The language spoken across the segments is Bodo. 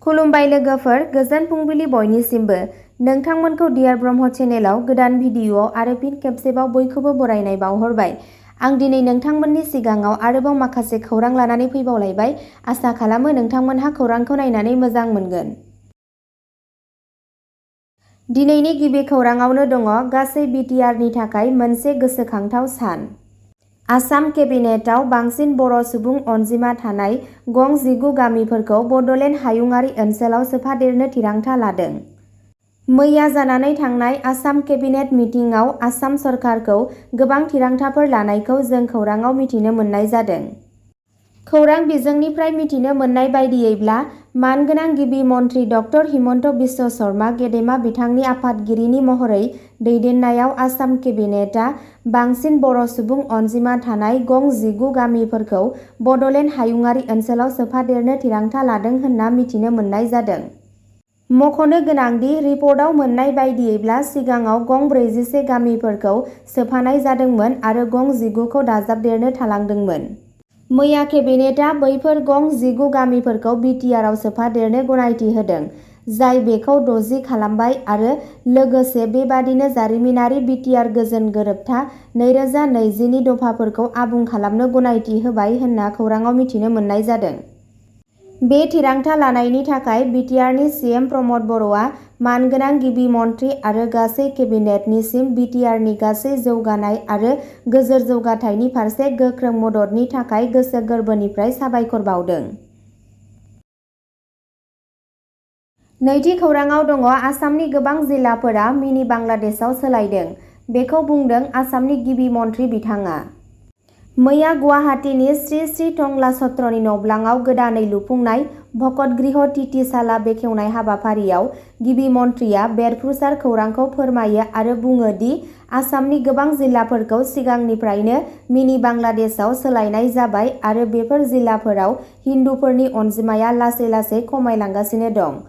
खुलुमबाय लोगोफोर, गोजोन फुंबिलि बयनिसिमबो। नोंथांमोनखौ डियार ब्रह्म चेनेलाव गोदान भिडिअ आरो फिन खेबसेबाव बयखौबो बरायनाय बावहरबाय। आं दिनै नोंथांमोननि सिगाङाव आरोबाव माखासे खौरां लानानै फैबावलायबाय। आसा खालामो नोंथांमोनहा खौरांखौ नायनानै मोजां मोनगोन। दिनैनि गिबि खौराङावनो दङ गासै BTRनि थाखाय मोनसे गोसोखांथाव सान। आसाम केबिनेटआव बांसिन बर' सुबुं अनजिमा थानाय गं 19 गामिफोरखौ बड'लेण्ड हायुङारि ओनसोलाव सोफादेरनो थिरांथा लादों। मैया जानानै थांनाय आसाम केबिनेट मिटिंआव आसाम सरकारखौ गोबां थिरांथाफोर लानायखौ जों खौराङाव मिथिनो मोननाय जादों। खौरां बिजोंनिफ्राय मिथिनो मोननाय बायदियैब्ला मानगोनां गिबि मन्थ्रि डक्टर हिमन्त बिश्व शर्मा गेदेमा बिथांनि आफादगिरिनि महरै दैदेननायाव आसाम केबिनेटआ बांसिन बर' सुबुं अनजिमा थानाय गं 19 गामिफोरखौ बड'लेण्ड हायुङारि ओनसोलाव सोफादेरनो थिरांथा लादों होनना मिथिनो मोननाय जादों। मख'नो गोनांदि रिपर्टआव मोननाय बायदियैब्ला सिगाङाव गं 41 गामिफोरखौ सोफानाय जादोंमोन आरो गं 19 खौ दाजाबदेरनो थालांदोंमोन। मैया केबिनेटआ बैफोर गं 19 गामिफोरखौ BTRआव सोफादेरनो गनायथि होदों, जाय बेखौ 60 खालामबाय आरो लोगोसे बेबादिनो जारिमिनारि BTR गोजोन गोरोबथा 2020 नि दफाफोरखौ आबुं खालामनो गनायथि होबाय होनना खौराङाव मिथिनो मोननाय जादों। बे थिरांथा लानायनि थाखाय BTRनि CM प्रमद बर'आ मानगोनां गिबि मन्थ्रि आरो गासै केबिनेटनिसिम BTRनि गासै जौगानाय आरो गोजोर जौगाथायनि फारसे गोख्रों मददनि थाखाय गोसो गोरबोनिफ्राय साबायखर बावदों। नैथि खौराङाव दङ आसामनि गोबां जिल्लाफोरा मिनि बांलादेशआव सोलायदों। बेखौ बुंदों आसामनि गिबि मन्थ्रि बिथाङा। मैया गुवाहाटीनि श्री श्री टंला सत्रनि नब्लाङाव गोदानै लुफुंनाय भकतगृह तिथिसाला बेखेवनाय हाबाफारियाव गिबि मन्थ्रिया बेरफ्रुसार खौरांखौ फोरमायो आरो बुङो दि आसामनि गोबां जिल्लाफोरखौ सिगांनिफ्रायनो मिनि बांलादेशआव सोलायनाय जाबाय आरो बेफोर जिल्लाफोराव हिन्दुफोरनि अनजिमाया लासै लासै खमायलांगासिनो दं।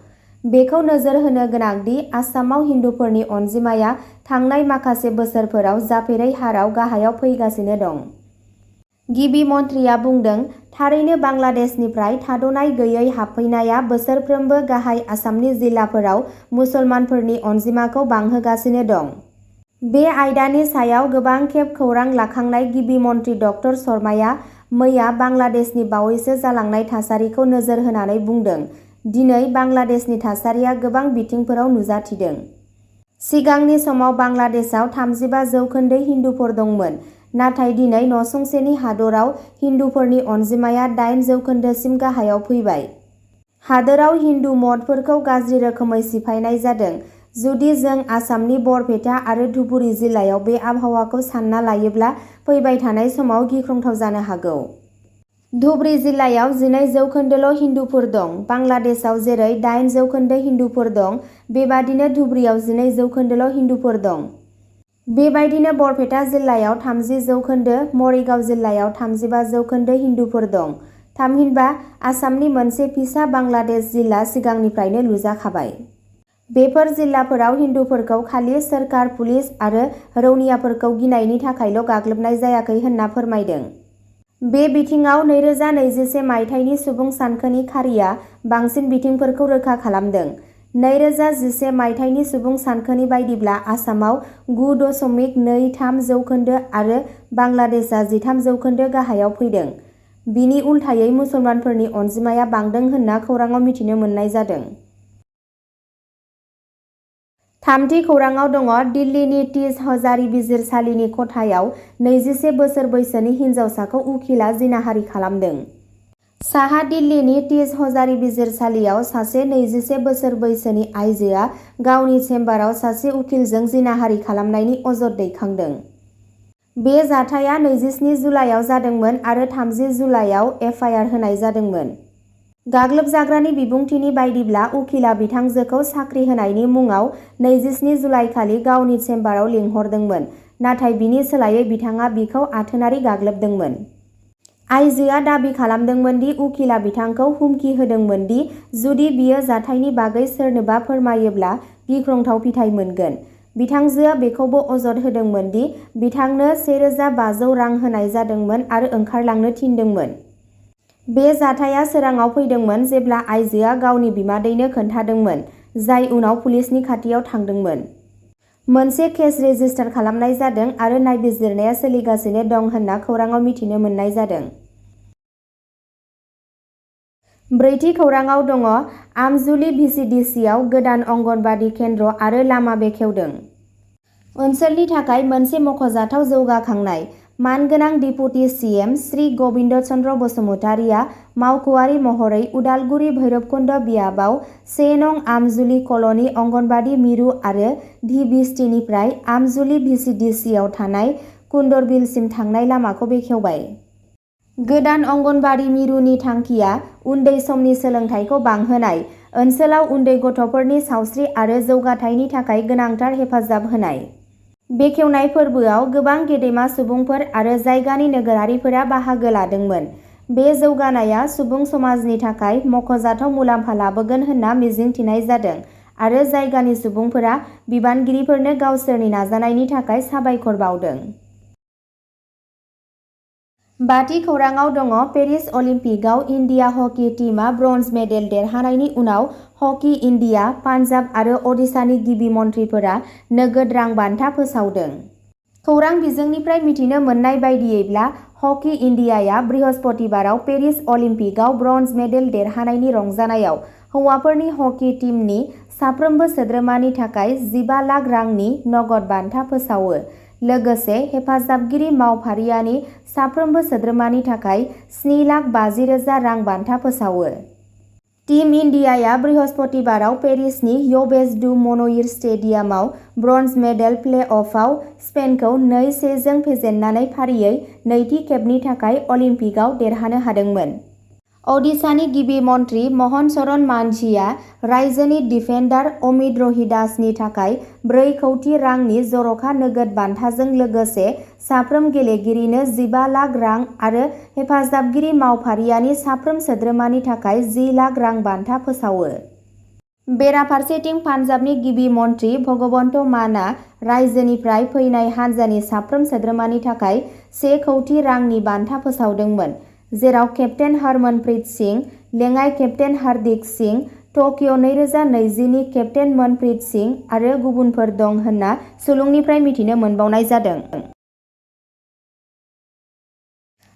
बेखौ नोजोर होनो गोनांदि आसामाव हिन्दुफोरनि अनजिमाया थांनाय माखासे बोसोरफोराव जाफेरै हाराव गाहायाव फैगासिनो दं। गिबि मन्थ्रिया बुंदों, थारैनो बांलादेशनिफ्राय थाद'नाय गैयै हाबफैनाया बोसोरफ्रोमबो गाहाय आसामनि जिल्लाफोराव मुसलमानफोरनि अनजिमाखौ बांहोगासिनो दं। बे आयदानि सायाव गोबां खेब खौरां लाखांनाय गिबि मन्थ्रि डक्टर शर्माया मैया बांलादेशनि बावैसो जालांनाय थासारिखौ नोजोर होनानै बुंदों, दिनै बांलादेशनि थासारिया गोबां बिथिंफोराव नुजाथिदों। सिगांनि समाव बांलादेशआव 35% हिन्दुफोर दंमोन, नाथाय दिनै नसुंसेनि हादराव हिन्दुफोरनि अनजिमाया 8% सिम गाहायाव फैबाय। हादोराव हिन्दु मठफोरखौ गाज्रि रोखोमै सिफायनाय जादों। जुदि जों आसामनि बरपेटा आरो धुबुरी जिल्लायाव बे आबहावाखौ सानना लायोब्ला फैबाय थानाय समाव गिख्रंथाव जानो हागौ। धुबुरी जिल्लायाव 12% हिन्दुफोर दं। बांलादेशआव जेरै 8% हिन्दुफोर दं, बेबादिनो धुबुरीयाव 12% हिन्दुफोर दं। बेबायदिनो बरपेटा जिल्लायाव 30%, मरिगाव जिल्लायाव 35% हिन्दुफोर दं। थामहिनबा आसामनि मोनसे फिसा बांलादेश जिल्ला सिगांनिफ्रायनो लुजाखाबाय। बेफोर जिल्लाफोराव हिन्दुफोरखौ खालि सोरखार, पुलिस आरो रौनियाफोरखौ गिनायनि थाखायल' गाग्लोबनाय जायाखै होनना फोरमायदों। बे बिथिङाव 2021 मायथाइनि सुबुं सानखोनि खारिआ बांसिन बिथिंफोरखौ रोखा खालामदों। 2011 मायथाइनि सुबुं सानखोनि बायदिब्ला आसामाव 9.23% आरो बांलादेशआ 13% गाहायाव फैदों। बिनि उल्थायै मुसलमानफोरनि अनजिमाया बांदों होनना खौराङाव मिथिनो मोननाय जादों। थामथि खौराङाव दङ दिल्लीनि तीज हजारी बिजिरसालिनि खथायाव 21 बोसोर बैसोनि हिनजावसाखौ उखिलआ जिनाहारि खालामदों। साहा दिल्लीनि तीज हजारी बिजिरसालियाव सासे 21 बोसोर बैसोनि आइजोआ गावनि चेम्बाराव सासे उखिलजों जिनाहारि खालामनायनि अजद दैखांदों। बे जाथाया 27 जुलाइआव जादोंमोन आरो 30 जुलाइआव FIR होनाय जादोंमोन। गाग्लोबजाग्रानि बिबुंथिनि बायदिब्ला उखिलआ बिथांजोखौ साख्रि होनायनि मुङाव 27 जुलाइखालि गावनि चेम्बाराव लिंहरदोंमोन, नाथाय बिनि सोलायै बिथाङा बिखौ आथोनारि गाग्लोबदोंमोन। आइजोआ दाबि खालामदोंमोन दि उखिलआ बिथांखौ हुमखि होदोंमोन दि जुदि बियो जाथायनि बागै सोरनोबा फोरमायोब्ला गिख्रंथाव फिथाय मोनगोन। बिथांजोआ बेखौबो अजद होदोंमोन दि बिथांनो 1500 रां होनाय जादोंमोन आरो ओंखारलांनो थिनदोंमोन। बे जाथाया सोराङाव फैदोंमोन जेब्ला आइजोआ गावनि बिमादैनो खोन्थादोंमोन, जाय उनाव पुलिसनि खाथियाव थांदोंमोन। मोनसे केस रेजिस्टार खालामनाय जादों आरो नायबिजिरनाया सोलिगासिनो दं होनना खौराङाव मिथिनो मोननाय जादों। ब्रैथि खौराङाव दङ आमजुलि भिसिडिसिआव गोदान अंगनबादि केन्द्र आरो लामा बेखेवदों। ओनसोलनि थाखाय मोनसे मख'जाथाव जौगाखांनाय। मानगोनां डिपुटि सिएम श्री गबिन्द चन्द्र बसुमतारीया मावख'आरि महरै उदालगुरि भैरबकुन्द बियाबाव 1 नं आमजुलि कल'नि अंगनबादि मिरु आरो ढिबिस्टिनिफ्राय आमजुलि भिसिडिसिआव थानाय कुन्दरबिलसिम थांनाय लामाखौ बेखेवबाय। गोदान अंगनबादि मिरुनि थांखिया उन्दै समनि सोलोंथाइखौ बांहोनाय, ओनसोलाव उन्दै गथ'फोरनि सावस्रि आरो जौगाथायनि थाखाय गोनांथार हेफाजाब होनाय। बेखेवनाय फोरबोआव गोबां गेदेमा सुबुंफोर आरो जायगानि नोगोरारिफोरा बाहागो लादोंमोन। बे जौगानाया सुबुं समाजनि थाखाय मख'जाथाव मुलाम्फा लाबोगोन होनना मिजिंथिनाय जादों आरो जायगानि सुबुंफोरा बिबानगिरिफोरनो गावसोरनि नाजानायनि थाखाय साबायखर बावदों। बाथि खौराङाव दङ पेरिस अलिम्पिकआव इन्डिया हकी टीमआ ब्रन्ज मेडेल देरहानायनि उनाव हकी इन्डिया, पान्जाब आरो ओडिशानि गिबि मन्थ्रिफोरा नोगोद रां बान्था फोसावदों। खौरां बिजोंनिफ्राय मिथिनो मोननाय बायदियैब्ला हकी इन्डियाया बृहस्पतिबाराव पेरिस अलिम्पिकआव ब्रन्ज मेडेल देरहानायनि रंजानायाव हौवाफोरनि हकी टीमनि साफ्रोमबो सोद्रोमानि थाखाय 15 लाख रांनि नगद बान्था फोसावो। लोगोसे हेफाजाबगिरि मावफारियानि साफ्रोमबो सोद्रोमानि थाखाय 7,50,000 रां बान्था फोसावो। टीम इन्डियाया बृहस्पतिबाराव पेरिसनि यभेस डु मन'इर स्टेडियामाव ब्रन्ज मेडेल प्ले-अफआव स्पेनखौ 2-1 जों फेजेननानै फारियै नैथि खेबनि थाखाय अलिम्पिकआव देरहानो हादोंमोन। ओडिशानि गिबि मन्थ्रि महन चरण मांझीआ रायजोनि डिफेन्डार अमित रहिदासनि थाखाय 4 कौटि रांनि जर'खा नोगोद बान्थाजों लोगोसे साफ्रोम गेलेगिरिनो 15 लाख रां आरो हेफाजाबगिरि मावफारियानि साफ्रोम सोद्रोमानि थाखाय 10 लाख रां बान्था फोसावो। बेराफारसेथिं पान्जाबनि गिबि मन्थ्रि भगवन्त मानआ रायजोनिफ्राय फैनाय हान्जानि साफ्रोम सोद्रोमानि थाखाय 1 कौटि रांनि बान्था फोसावदोंमोन, जेराव केप्टेन हरमनप्रीत सिंह, लेङाइ केप्टेन हार्दिक सिंह, टकिय' 2020 नि केप्टेन मनप्रीत सिंह आरो गुबुनफोर दं होनना सुलुंनिफ्राय मिथिनो मोनबावनाय जादों।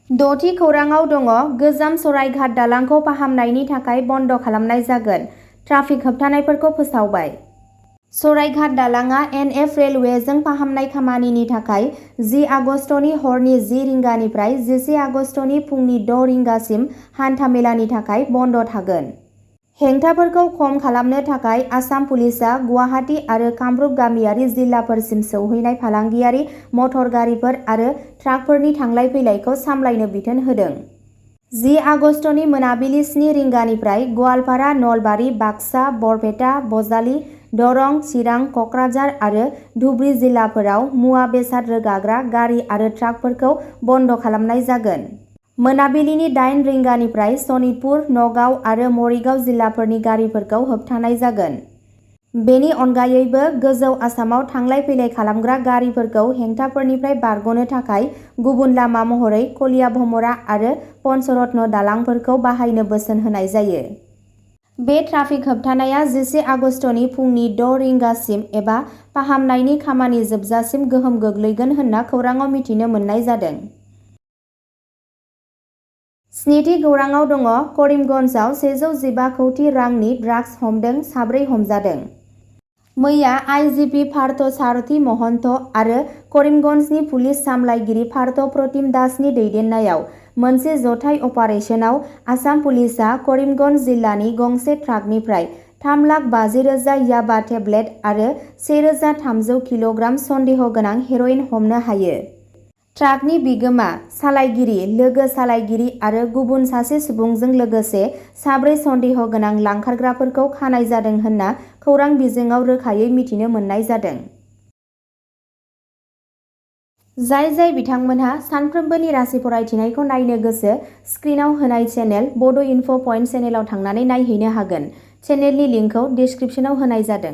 द'थि खौराङाव दङ गोजाम सरायघाट दालांखौ फाहामनायनि थाखाय बन्द खालामनाय जागोन, ट्राफिक होबथानायफोरखौ फोसावबाय। सरायघाट दालांआ एनएफ रेलवेजों फाहामनाय खामानिनि थाखाय 10 आगस्तनि हरनि 10 रिंगानिफ्राय 11 आगस्तनि फुंनि 6 रिंगासिम हान्थामेलानि थाखाय बन्द थागोन। हेंथाफोरखौ खम खालामनो थाखाय आसाम पुलिसआ गुवाहाटी आरो कामरुप गामियारि जिल्लाफोरसिम सौहैनाय फालांगियारि मटर गारिफोर आरो ट्राकफोरनि थांलाय फैलायखौ सामलायनो बिथोन होदों। 10 आगस्तनि मोनाबिलि 7 रिंगानिफ्राय गवालपारा, नलबारी, बाक्सा, बरपेटा, बजालि, दरं, चिरां, कक्राझार आरो धुबरी जिल्लाफोराव मुवा बेसाद रोगाग्रा गारि आरो ट्राकफोरखौ बन्द खालामनाय जागोन। मोनाबिलिनि 8 रिंगानिफ्राय सनितपुर, नगाव आरो मरिगाव जिल्लाफोरनि गारिफोरखौ होबथानाय जागोन। बेनि अनगायैबो गोजौ आसामाव थांलाय फैलाय खालामग्रा गारिफोरखौ हेंथाफोरनिफ्राय बारग'नो थाखाय गुबुन लामा महरै कलियाभमरा आरो पन्चरत्न दालांफोरखौ बाहायनो बोसोन होनाय जायो। बे ट्राफिक होबथानाया 11 आगस्तनि फुंनि 6 रिंगासिम एबा फाहामनायनि खामानि जोबजासिम गोहोम गोग्लैगोन होनना खौराङाव मिथिनो मोननाय जादों। स्निथि खौराङाव दङ करिमगन्जआव 115 कौटि रांनि ड्राग्स हमदों, 4 हमजादों। मैया आइजिपि पार्थ सारथि महन्त आरो करिमगन्जनि पुलिस सामलायगिरि पार्थ प्रतिम दासनि दैदेननायाव मोनसे जथाय अपारेसनाव आसाम पुलिसआ करिमगन्ज जिल्लानि गंसे ट्राकनिफ्राय 3,50,000 याबा टेब्लेट आरो 1,300 किल'ग्राम सन्देह गोनां हेर'इन हमनो हायो। ट्राकनि बिगोमा, सालायगिरि, लोगो सालायगिरि आरो गुबुन सासे सुबुंजों लोगोसे 4 सन्देह गोनां लांखारग्राफोरखौ खानाय जादों होनना खौरां बिजोङाव रोखायै मिथिनो मोननाय जादों। जाय बिथांमोनहा सानफ्रोमबोनि राशि फरायथिनायखौ नायनो गोसो, स्क्रिनाव होनाय चेनेल बड' इनफ' पइन्ट चेनेलाव थांनानै नायहैनो हागोन। चेनेलनि लिंकखौ डिस्क्रिप्शनाव होनाय जादों।